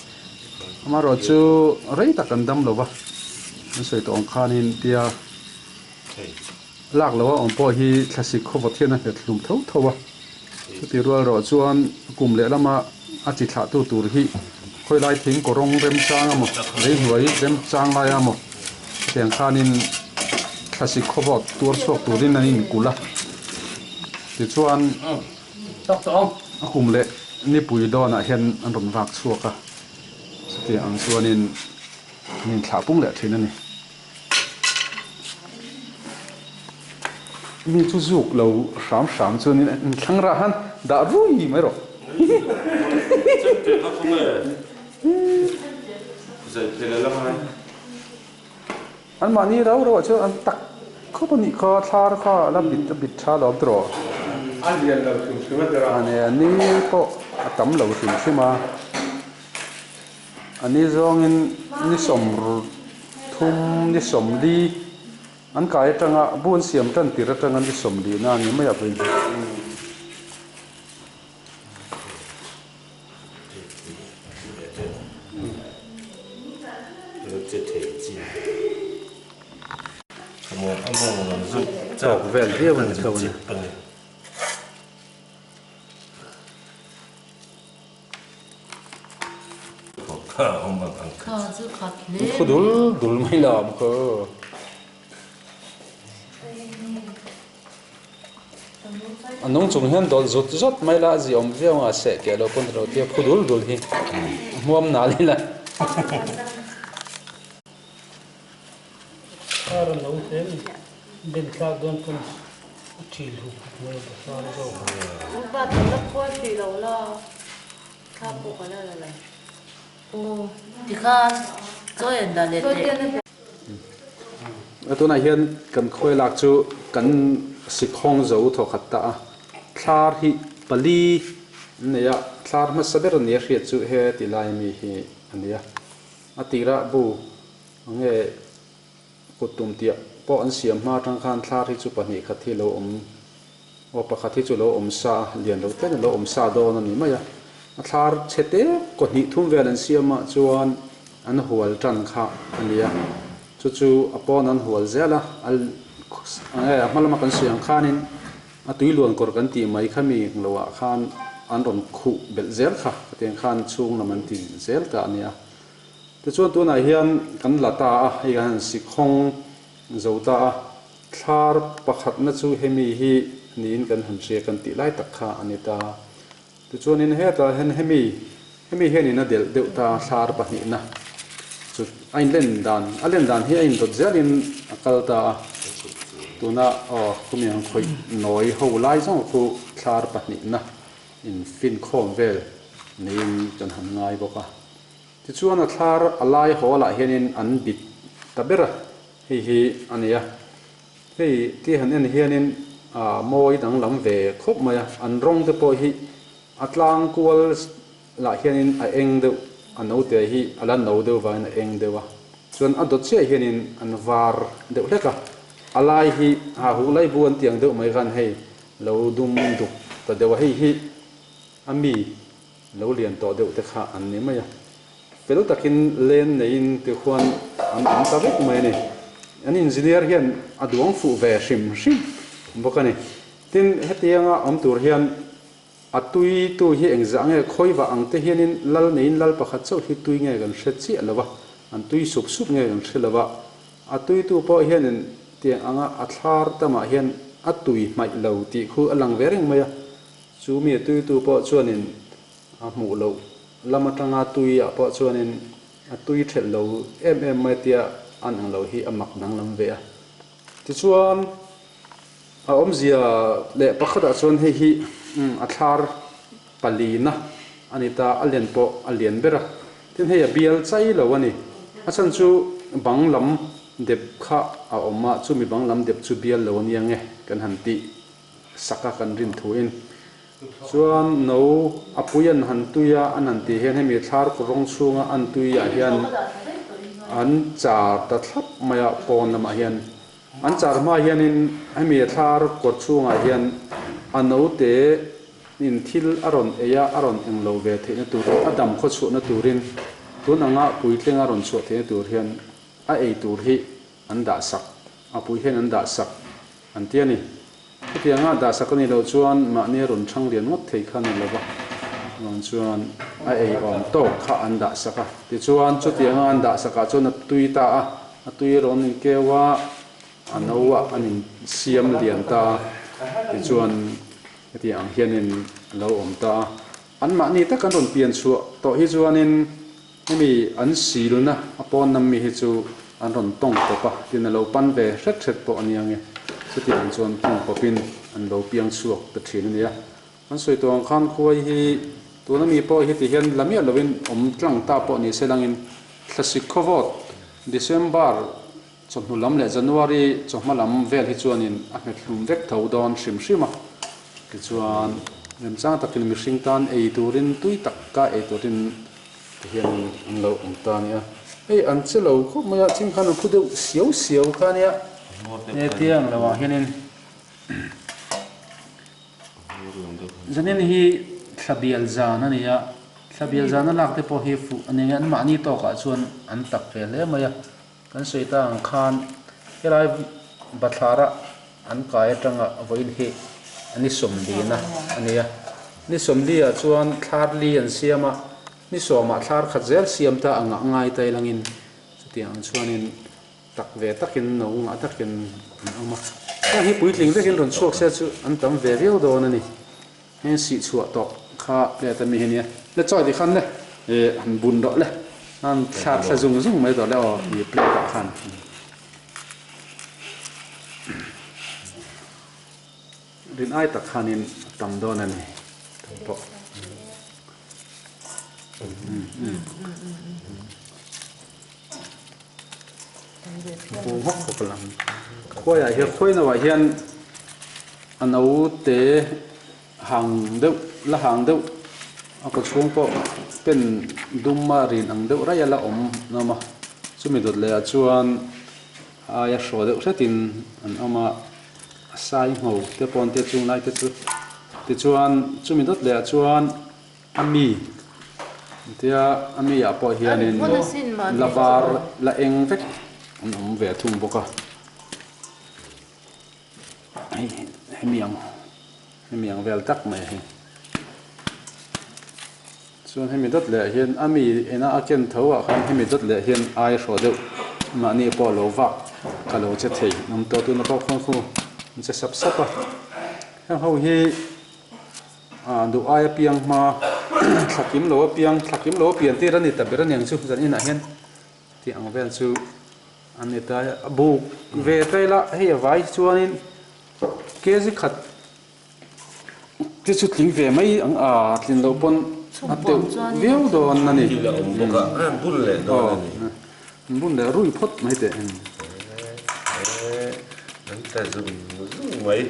Amaherawhchu rei tak an dam lo va, an sawi tawh ang khanin tia lak loh a awm pawh hi thlasik khawvawt hian a nghet hlum tho tho a. Chuti rual erawh chuan kum leh lama a chi thlahtu tur hi khawi lai thing kawrawng remchang emaw lei hnuai remchang lai emaw hetiang khanin thlasik khawvawt tuar chhuak turin an inkulh a. Tichuan a kum leh nipui dawnah hian an rawn vak chhuak a, chutiang ang chuanin an inthlah pung leh thin a ni. Mi chu zuk lo hram hram chuanin an thlang rah han dah rui mai rawh. An mahni rau rauah chuan an tak khawp a nih kha thlar kha a la bit a bit tha lo awm tawh. A lian lo hrim hrim a tira. A ni pawh a tam lo hrim hrim a. A ni zawngin ni sawmthum ni sawmli an kai atanga bu an siam tan tir atanga ni sawmli na a ni mai a vawiin hi. Tawk vel viau a ni tho a ni. Khaw dul dul mai la awm khaw. A nung chung hian dawlh zut zut mai la a zi awm viau ang a seh keh lo pawn ro tia khaw dul dul hi a hmuam nal ila. Kar a no hle a ni. Ben thlak dawn pawn a ṭil hup hup mai a bahra zawk a. Upa tam la khual thei lo la, thla pawh ka la la lo. Aw tikhan chawi an dah leh teh. Tunah hian kan khawi lak chu kan sikhawng zo thaw khat ta a, thlar hi pali an nei a, thlar hmasa ber a nia hriat chu he ti lai mi hi a nia. A tirah bu nge kut tum tiah pawh an siam hma atang khan thlar hi chu pahnih khat hi lo awm aw pakhat hi chu lo awm sa a, lian lo tlen a lo awm sa dawn a ni mai a. A thlar chhe te kaw hnih thum vel an siam ah chuan an hual tan kha a ni a, chu chu a pawn an hual zel a, a a hma lama kan sawi ang khanin A tui luan kawr kan tih mai kha mi lo ah khan an rawn khuh belh zel kha khatiang khan chhung lam an ti zel ta a nia. Tichuan tunah hian kan la ta a, hei kan han sikhawng zo ta a, thlar pakhatna chu hemi hi niin kan han hria kan tih lai tak kha a ni ta. Tichuanin hetah hian hemi. Hemi hianin a delh deuh ta thlar pahnihna chu a inlen dan a len dan hi a indawt zelin a kal ta a, tuna aw khumi ang khawih nawi ho lai zawng chu thlar pahnihna infinkhawm vel niin kan han ngai bawk a. Tichuan a thlar a lai haw lah hianin an bit ta ber a, hei hi a ni a. Hei ti han en hianin ah mawi danglam ve khawp mai a, an rawng te pawh hi a tlang kual lah hianin a eng deuh, a note hi a la no deuh vangin a eng deuh a, chuan a dawt chiah hianin an var deuh hlek a, a lai hi ha huh lai bu an tiang deuh mai khan hei lo dum duk ta deuh a, hei hi a mi lo lian tawh deuh te kha an ni mai a, fel takin len neiin tikhuan an awm ta vek mai a ni. An engineer hian a duang fuh ve hrim hrim bawk a ni. Tin, hetianga awm tur hian a tui tu hi engzah nge khawiva ang te hianin lal neiin lal pakhat chauh hi tui nge kan hre chiah lo va, an tui sup sup nge kan hre lo va. A tui tu pawh hianin tiang anga a thlar tamah hian a tui hmaih lo tih khu a lang ve reng mai a. Chu mi a tui tu pawh chuanin a hmuh loh lam atanga tui ah pawh chuanin a tui thelh lo em em mai tia an ang lo hi a mak danglam ve a. Tichuan a awmzia leh pakhatah chuan hei hi a thlar palina a ni ta, a len pawh a lian ber a. Tin hei a bial chai lo a ni. A chhan chu bang lam dep kha a awm a, chumi bang lam dep chu bial lo a nia nge kan han tih sak a kan rin thuin. Chuan no a pui an han tui a, an han tih hian hemi thlar kawr rawng chhunga an tui ah hian an char ta thlap mai a pawn lamah hian. An char hma hianin hemi thlar kawr chhungah hian a note in thil a rawn ei a, a rawn eng lo ve theihna turin, a dam khaw chhuahna turin tun anga puitling a rawn chhuah theihna tur hian a ei tur hi an dah sak, a pui hian an dah sak an ti a ni. Hetianga dah sak a nih loh chuan mahni a rawn chhang lian ngawt thei kha a ni lo va, chuan chuan a ei awm tawk kha an dah sak a. Tichuan chutianga an dah sakah chuan a tui ta a, a tui rawn inkeu a, a no a an insiam lian ta a, tichuan hetiang ang hianin a lo awm ta a. Anmahni tak an rawn pian chhuah tawh hi chuanin Hemi an silna a pawn nam mi hi chu an rawn tawng pawp a, tin a lo pan ve hret hret pawh a nia nge. Chutiang chuan tawng pawpin an lo piang chhuak ta thin a nia. An sawi tawh ang khan khuai hi tuna mi pawh hi ti hian la miah lovin awm tlang ta pawh ni se langin thlasik khawvawt December chawhnu lam leh January chawhma lam vel hi chuanin a hmet hlum vek tho dawn hrim hrim a. Tichuan remchang takin mihring tan ei turin tui taka ei turin Ti hian an lo awm ta a nia. Hei an che lo khawp mai a, ching khan an phu deuh siau siau kha a nia. He tiang lo ah hianin zanin hi thla bial zan a ni a, thla bial zan a lak te pawh hi fuh a ni ang mahni tawkah chuan an tak ve hle mai a. Kan sawi ta ang khan helai bathlara an kai atanga vawiin hi ni sawmlina a ni a, ni sawmliah chuan thlar li an siam a, ni sawmah thlar khat zel siam ta ang ah ngai ta ilangin chutiang ang chuanin tak ve takin no ngah takin an awm a, heng hi puitling vekin rawn chhuak se chu an tam ve viau dawn a ni. Heng sih chhuah tawh kha plate a mi hi nia. Le chawi ti khan le eh han bun rawh le. Han thla thla zung zung mai tawh le aw i plate ah khan. Rin ai tak khanin a tam dawn a ni. Tam pawh. Khuaiah hian khuai nauah hian a naute hang deuh la hang deuh a kaw chhung pawh pen dum a rin ang deuh raih a la awm nawm a chumi dawt leh ah chuan a aia hraw deuh hretin an awm a a sai ngho te pawn te chung lai te chu tichuan chumi dawt leh ah chuan. A mi tia a mi ah pawh hianin la var la eng vek an awm ve thung bawk a hei hemi ang hemi ang vel tak mai hi chuan hemi dawt leh ah hian a mi ena a ken tho ah khan hemi dawt leh hian ai hrawh deuh mahni pawh lo vak ka lo che thei an awm tawh tuna pawh khawn khu an che sap sap a heng ho hi. Ah duh aia piang hma Thla kim lo apiang, thla kim lo a pian tir a ni ta ber a niang chu zan inah hian tih ang vel chu a ni ta a. Buk ve ta ila hei a vai chuanin kg khat te chu tling ve mai ang a, tlin loh pawn a teuh viau dawn a ni. Thil a awm bawk a, a bun leh dawn a ni. Aw, bun leh rui phawt mai teh. An ta zung zung mai.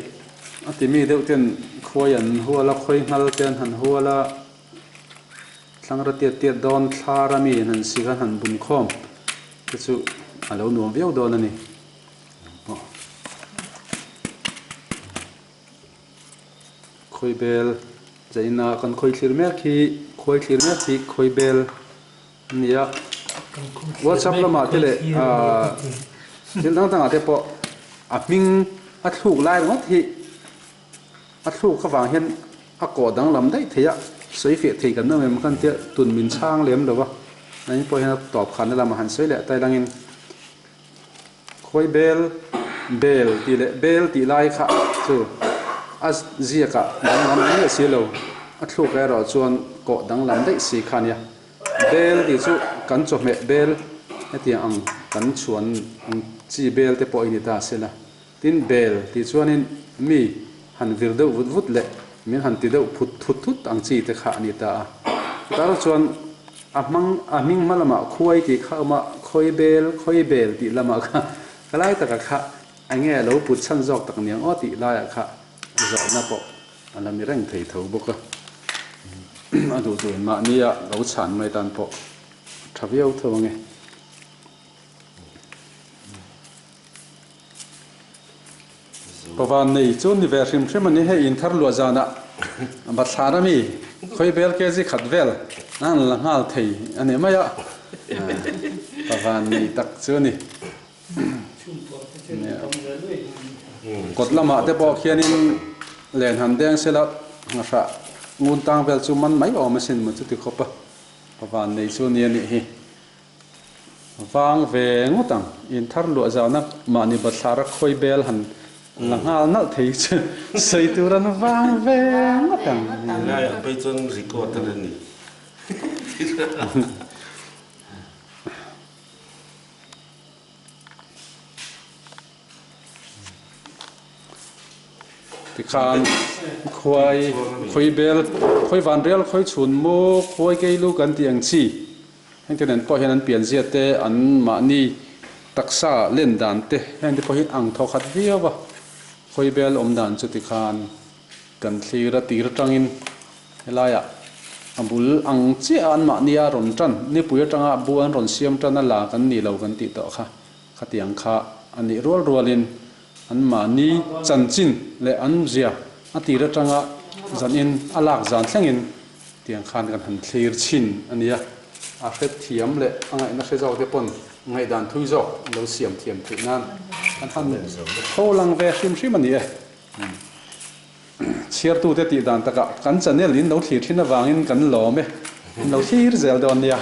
A ti mi deuh ten khuai an hual a, khawi nghal te an han hual a, thlangra tiat tiat dawn thlar a mi an han sik a, an han bun khawm te chu a lo nuam viau dawn a ni. Khawi bel zaina kan khawi thlir mek hi khawi thlir mek hi khawi bel a ni a, WhatsApp lamah te leh ahh thil dang dangah te pawh a hming a thluk lai ringawt hi a thluk avang hian a kawh danglam daih thei a, sawi feh thei kan awm em khan tia tun min chhang lem lo va, ani pawh hian a tawp khanna lamah han sawi leh ta ilangin Khawi bel, bel tih leh bel tih lai kha chu a ziakah danglam ang leh si lo, a thluk erawh chuan kawh danglam daih si kha a nia. Bel tih chu kan chawhmeh bel hetiang ang kan chhuan ang chi bel te pawh i ni ta se la. Tin bel tih chuanin mi han vir deuh vut vut leh min han ti deuh phut thut thut ang chi te kha a ni ta a. Chutah chuan a hmang a hming hma lamah khuai tih kha a awm a, khawi bel, khawi bel tih lamah kha ka lai takah kha eng nge a lo put chhan zawk tak niang aw tih laiah kha zawhna pawh a la mi reng thei tho bawk a. A duh duhin mahnia lo chhan mai tan pawh a tha viau tho ang e. Pavan nei chu ni ve hrim hrim a ni. Hei in thar luah zanah Bathlar ami khawi bel kg khat vel a han la nghal thei a ni mai a, Pavan nei tak chu a ni. Kawt lamah te pawh khianin len han deng sela nghahrah ngun tang vel chu man mai awm asin maw chuti khawp a, Pavan nei chu a ni a nih hi. Vang ve ngawt ang. In thar luah zahna mahni bathlar a khawi bel han la nghal nalh thei chu sawi tur an vang ve ngawt ang. Helai ah phei chuan record a la ni. Tikhan khuai khawi bel khawi vanrial khawi chhun mu khawi keilu kan tih ang chi. Hengte nen pawh hian an pianzia te, an mahni taksa len dan te hengte pawh hi ang thaw khat viau a. Khawi bel awm dan chu tikhan kan thlir a, tir atangin helaiah a bul ang chiah a an mahnia rawn tan, nipui atanga bu an rawn siam tan a la kan ni lo kan tih tawh kha, khatiang kha a nih rual rualin an mahni chanchin leh an zia a tir atanga zanin a lak zan thlengin Tiang khan kan han thlir chhin a nia, a hrethiam leh a ngaihna hre zawk te pawn ngaihdan thui zawk an lo siam thiam theih nan kan han tho lang ve hrim hrim a ni e. Chhiartute tih dan takah kan channel in lo thlir thin avangin kan lawm e, in lo thlir zel dawn nia.